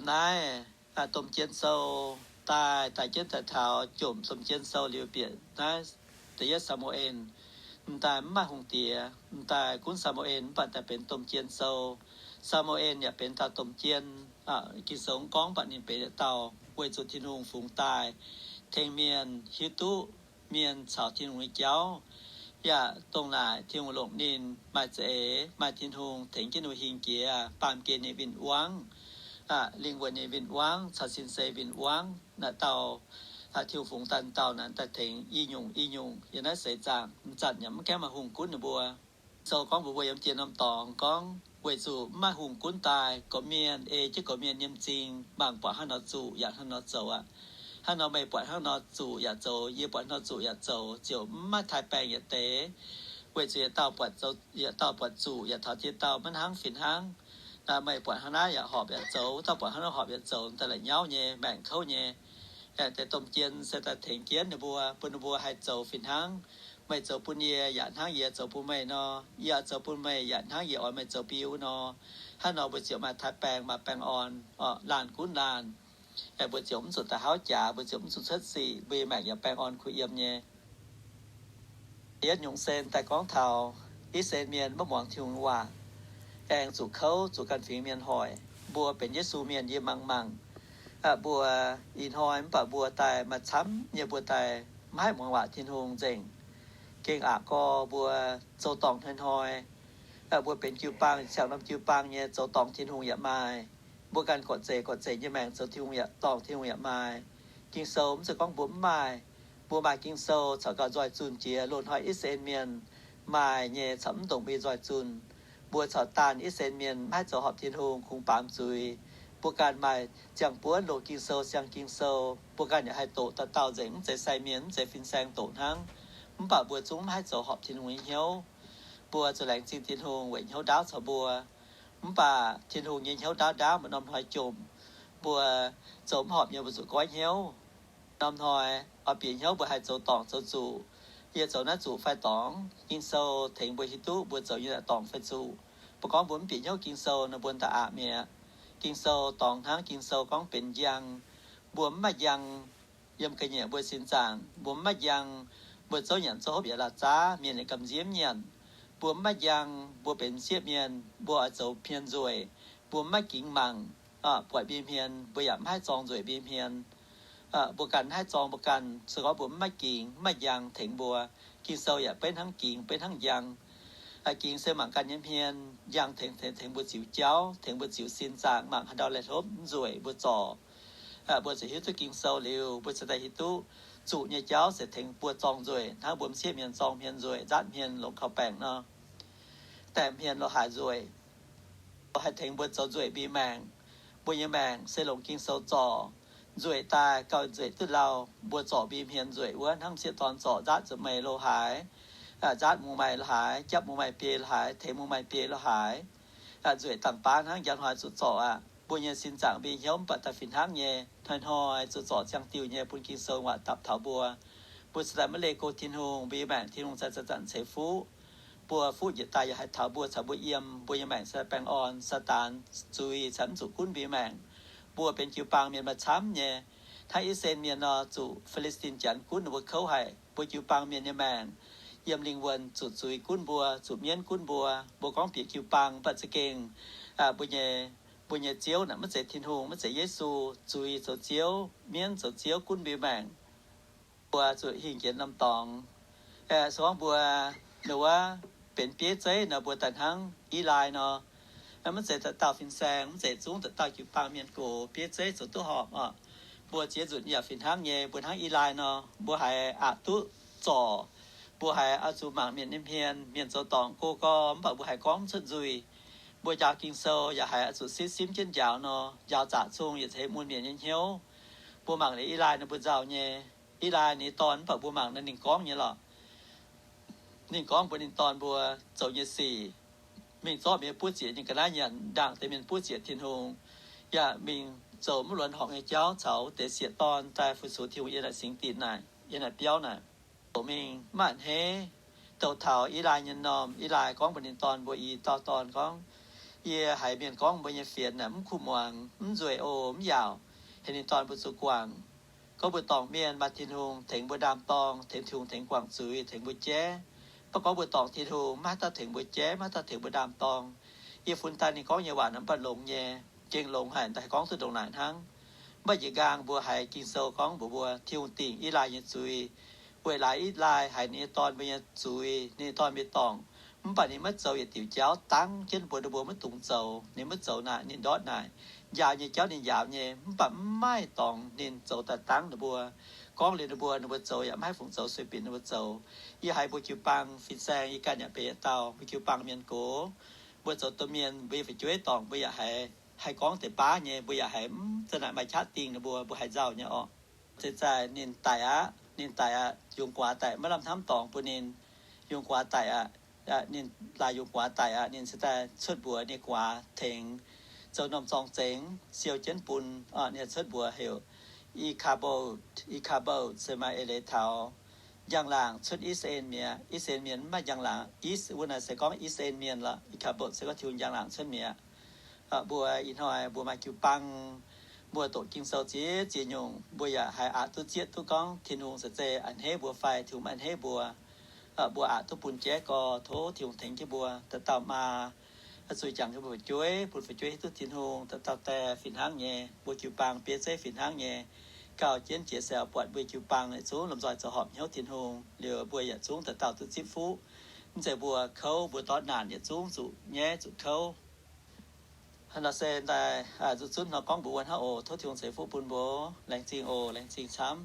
Naaiv domh jien sou daaih, daaih jienv daaih taux jomc domh jien sou liuz bieqc naaiv da'yietv Saa^mu^en. M'daaih mv maaih hungh diex, m'daaih gunv Saa^mu^en mv baac daaih benx domh jien sou. Saa^mu^en yaac benx dauh domh jien. Ging-Sou gorngv mv baac ninh benx yietc dauh weic zuqc Tin-Hungh fungx daaih tengx mienh hiuv duqv mienh caux Tin-Hungh nyei jauv, yaac dongh naaic Tin-Hungh longc ninh maaih za'eix, maaih Tin-Hungh tengx jienv ninh hingh jiex, baamh gen ninh win-wangv, lingh wuonh ninh win-wangv, caux sin sei win-wangv. Naaiv dauh Tin-Hungh fungx daaih dauh naaic daaih tengx i nyungc i nyungc yiem naaiv seix zaangc. M'zanc yaac mv gaengh maaih hungh gunv ninh mbuo. Sou gorngv mbuox mbuo yiem dieh norm dorngx gorngv, weic zuqc mv maaih hungh gunv daaih, gorqv-mienh ei jienv gorqv-mienh nyei m'zing, mangc buatc hnangv nor zuqc yaac hnangv nor zoux aqv. Hnangv nor meih buatc hnangv nor zuqc yaac zoux, yie buatc hnangv nor zuqc yaac zoux, ziouc mv maaih taaix-baengh yietc deix. Weic zuqc yietc dauh buatc zuqc yaac taux dieh dauh maiv hnangv fih hnangv. Meih buatc hnangv naaiv yaac horpc yaac zoux, wuov dauh buatc hnangv naaiv horpc yaac zoux, daaih la'nyauv nyei, maengc kouv nyei. Deix domh jien se daaih tengx jienv ninh mbuo, bun ninh mbuo haih zoux fih hnangv. Meih zoux bun yie yaac hnangv yie zoux bun meih nor, yie zoux bun meih yaac hnangv yie oix meih zoux bun yie wuov nor. Hnangv nor mbuo ziouc maaih taaix-baengh, maaih baengh orn, laanh gunv laanh. Mbuo ziouc mv zuqc daaih hauv jaax, mbuo ziouc mv zuqc cuotv sic, mbuo nyei maengc yaac baengh orn kuh yiem nyei. Yietv nyungc sen daaih gorngv taux I^saa^laa^en Mienh maiv muangx Tin-Hungh waac, aengx zuqc kouv, zuqc ganh fingx mienh hoic. Mbuo benx Yesu mienh yie mangc mangc, mbuo ih hnoi mv baac mbuo daaih maaih camv nyei, mbuo daaih maiv haih muangx waac Tin-Hungh nzengc. Gengh aqc gorx mbuo zoux dorngc hnoi-hnoi, mbuo benx jiu-baang, ciangv norm jiu-baang nyei zoux dorngc Tin-Hungh yaac maaih. Mbuo ganh gorqv-zeic gorqv-zeic nyei maengc zoux Tin-Hungh yaac dorngc Tin-Hungh yaac maaih. Ging-Sou mv zeiz gorngv mbuo mv maaih. Mbuo maaih Ging-Sou caux gauh nzoih zunh jiex loz-hnoi I^saa^laa^en Mienh maaih nyei caux mv ndongc mbuo nzoih zunh. Mbuo caux daanh I^saa^laa^en Mienh maiv haih zoux horpc Tin-Hungh, kungx baamz zuiz. Mbuo ganh maaih ziangh buonv loz Ging-Sou, siang Ging-Sou. Mbuo ganh yaac haih doqc dauh dauh nzengc, mv zeiz sai mienh, mv zeiz fin-saeng doqc hnangv. Mv baac mbuo zungv maiv haih zoux horpc Tin-Hungh nyei hnyouv. Mbuo zuqc laengz zingh Tin-Hungh weic hnyouv ndaauv caux mbuo. Mv baac Tin-Hungh nyei hnyouv ndaauv ndaauv, maaih norm hnoi jomc. Mbuo zoux mv horpc nyei, mbuo zuqc goiv hnyouv. Norm hnoi oix bieqc hnyouv mbuo haih zoux dorngc zoux zuqc. Yie zoux naaiv zuqc fai dorngc? Ging-Sou tengx mbuo hiuv duqv mbuo zoux nyei naaic dorngc fai zuqc. Mbuo gorngv mbuo mv bieqc hnyouv Ging-Sou nor, mbuo da'aqc mi'aqv. Ging-Sou dorngx hnangv. Ging-Sou gorngv benx njang. Mbuo mv maaih njang yiem ga'nyiec mbuo sin zaangc. Mbuo mv maaih njang, mbuo zouv nyanc zouv hopv yaac la'zaav, mienh yaac gamh nziev mv nyanc. Mbuo mv maaih njang, mbuo benx m'sieqv mienh, mbuo oix zoux hmien nzueic. Mbuo mv maaih gingx mangc, buatc mbuo nyei hmien, mbuo yaac mv haih zorng nzueic mbuo nyei hmien. Mbuo ganh mv haih zorng mbuo ganh, se gorngv mbuo mv maaih gingx, mv maaih njang tengx mbuo. Ging-Sou yaac beiv hnangv gingx, beiv hnangv njang. Gingx se mangc ganh nyei hmien, njang tengx, tengx, tengx mbuo ziux jauv, tengx mbuo ziux sin zaangc, mangc haaix ndau laih hlopv mv nzueic mbuo zorc. Mbuo ziouc hiuv duqv Ging-Sou liuz, mbuo ziouc daaih hiuv duqv zuqc nyei jauv se tengx mbuo zorng nzueic, hnangv mbuo m'sieqv mienh zorng hmien nzueic, nzaatv hmien longx kaux baengc nor. Daengx hmien lorz haic nzueic, haih tengx mbuo zoux nzueic mbuo nyei maengc. Mbuo nyei maengc se longc Ging-Sou zorc. Nzueic daaih gauh nzueic duqv lauh, mbuo zorc mbuo nyei hmien nzueic wuov, hnangv m'sieqv dorn zorc nzaatv zuqc meih lo haaix, nzaatv mungh maaih lo haaix, japv mungh maaih biei lo haaix, tengx mungh maaih biei lo haaix. Nzueic dangh baav hnangv. Njang hnoi zuqc zorc aqv. Mbuo nyei sin zaangc mbuo nyei hnyouv mv baac daaih fih hnangv nyei, hnoi-hnoi zuqc zorc ziangh diuh nyei bun Ging-Sou waac dapc taux mbuo. Mbuo cingx daaih maiv leih go Tin-Hungh, mbuo nyei maengc Tin-Hungh cingx zanc-zanc ceix fuqv. Mbuo fuqv njiec daaih yaac haih taux mbuo caux mbuo yiem, mbuo nyei maengc cingx daaih baengh orn, Saadaan zuiz cingx mv zuqc gunv mbuo nyei maengc. Mbuo benx jiu-baang mienh maaih camv nyei. Hnangv I^saa^laa^en Mienh nor, zuqc Fi^li^saa^tin Janx gunv ninh mbuo kouv haic, mbuo jiu-baang mienh nyei maengc yiem lingh wuonh zuqc zuiz gunv mbuo, zuqc mienv gunv mbuo. Mbuo gorngv bieqc jiu-baang mv baac za'gengh mbuo nyei, mbuo nyei Ziouv naaic maiv zeiz Tin-Hungh, maiv zeiz Yesu. Zuiz zoux ziouv, mienv zoux ziouv gunv mbuo nyei maengc. Mbuo zuqc hingh jiex norm dorngx. Se gorngv mbuo, ninh wuov, benx bieiv zeiv nor, mbuo daaih hnangv Elii nor. Maiv zeiz dauh dauh fin-saeng, mv zeiz zungv dauh dauh jiu-baang mienh gox bieiv zeiv zoux duqv horpc oc. Mbuo ziex nzunc yaac fih hnangv nyei. Mbuo hnangv Elii nor, mbuo haiz aqc duqv zorc. Mbuo haiz oix zuqc mangc mienh nyei hmien, mienh zoux dorngc go gorx, mv baac mbuo haiz gorngv mv cuotv nzuih. Mbuo njaaux Ging-Sou yaac haiz oix zuqc sipv simv jienv njaaux nor, njaaux zaqc cung yietc ceix mun mienh nyei hnyouv. Mbuo mangc liuz Elii nor mbuo nzauh nyei. Elii ninh dorn mv baac mbuo mangc nor ninh gorngv nyei lorqc. Ninh gorngv mbuox ninh dorn mbuo zoux nyei sic, mingh zorqv mienh buov zieqc nyei ga'naaiv nyanc, ndaangc deix mienh buov zieqc Tin-Hungh, yaac mingh zoux maiv luonx horngc nyei jauv caux wuov deix sieqv dorn daaih fu-sux Tin-Hungh yiem naaic singx dinc naaic, yiem naaic biauv naaic. Doqc mingh mv a'hneiv, douh taux Elii nyei m'normh. Elii gorngv mbuox ninh dorn mbuo i dauh dorn gorngv, Yie haiz mienh gorngv mbuo nyei fienx naaic mv kuh muangx, mv nzueic oc, mv yaauc, heuc ninh dorn mbuo zuqc guangc. Gorngv mbuo dorngc mienh maaih Tin-Hungh tengx mbuo ndaam-dorng, tengx Tin-Hungh tengx guangc zuiz, tengx mbuo jaiv. Mv baac gorngv mbuo dorngc Tin-Hungh, maiv haaix dauh tengx mbuo jaiv, maiv haaix dauh tengx mbuo ndaam-dorng. Yie funx daaih ninh gorngv nyei waac naaic mv baac longx nyei, gengh longx haic, daaih haih gorngv duqv ndongc naaic hnangv. Mv baac njiec nqaang mbuo haiz Ging-Sou gorngv mbuox mbuo, Tin-Hungh dingc Elaa nyei zuiz, weic laaix Elaa haiz ninh nyei dorn mbuo nyei zuiz, ninh nyei dorn mbuo dorngc, mv baac ninh maiv zoux yietc diuc jauv, dangv jienv mbuox ninh mbuo maiv dungx zoux. Ninh maiv zoux naaic, ninh ndortv naaic, njaaux nyei jauv ninh njaaux nyei, mv baac mv maaih dorngx ninh zoux daaih dangv ninh mbuo. Gorngv liuz ninh mbuo, ninh mbuo zoux yaac maiv haih fungc zoux, sueih binc ninh mbuo zoux. Yie haiz mbuo jiu-baang fin-saeng, yie ganh yaac benx yietc dauh mbuo jiu-baang mienh gox. Mbuo zoux domh mienh, mbuo nyei fu'jueiv dorngc mbuo yaac haiz, haih gorngv deix baav nyei, mbuo yaac haiz mv za'naaic maaih qaqv dingh ninh mbuo, mbuo haiz nzauh nyei orqc. Zeiz zaih ninh daic aqv, ninh daic aqv, yungz guaax daic, maiv lamh hnamv dorngx bun ninh. Yungz guaax daic aqv, ninh laaix yungz guaax daic aqv, ninh se daaih cuotv mbuox ninh guaax tengx zoux norm zorng zengx siou jienv bun. Ninh cuotv mbuox heuc Ichabod, Ichabod se maaih eix leiz taux njang-laangc cuotv East End mi'aqv. East End mienh mv maaih njang-laangc. East wuov naaic se gorngv East End mienh lorqc. Ichabod se gorngv Tin-Hungh njang-laangc cuotv mi'aqv. Mbuo ih hnoi mbuo maaih jiu-baang, mbuo doqc Ging-Sou ziex ziex nyungc, mbuo yaac haih aqc duqv zieqv duqv gorngv Tin-Hungh se zeiz a'hneiv mbuo fai Tin-Hungh maiv a'hneiv mbuo. Mbuo aqc duqv bun jaiv gorx, tov Tin-Hungh tengx jienv mbuo dauh dauh maa, zuqc jangx jienv mbuo fu'jueiv, bun fu'jueiv hiuv duqv Tin-Hungh dauh dauh die fih hnangv nyei, mbuo jiu-baang bieiv zeiv fih hnangv nyei, gauh jienv jiex se buatc mbuo jiu-baang yietc zungv lomh nzoih zoux horpc hnyouv Tin-Hungh. Liuz mbuo yietc zungv dauh dauh duqv zipv fuqv. Mv zeiz mbuo kouv, mbuo ndortv naanc yietc zungv zuqc nyaiv zuqc kouv. Hnangv nor se daaih zuqc zunv nor gorngv mbuox wuov hnangv oc. Tov Tin-Hungh ceix fuqv bun mbuo. Laengz zingh oc, laengz zingh camv.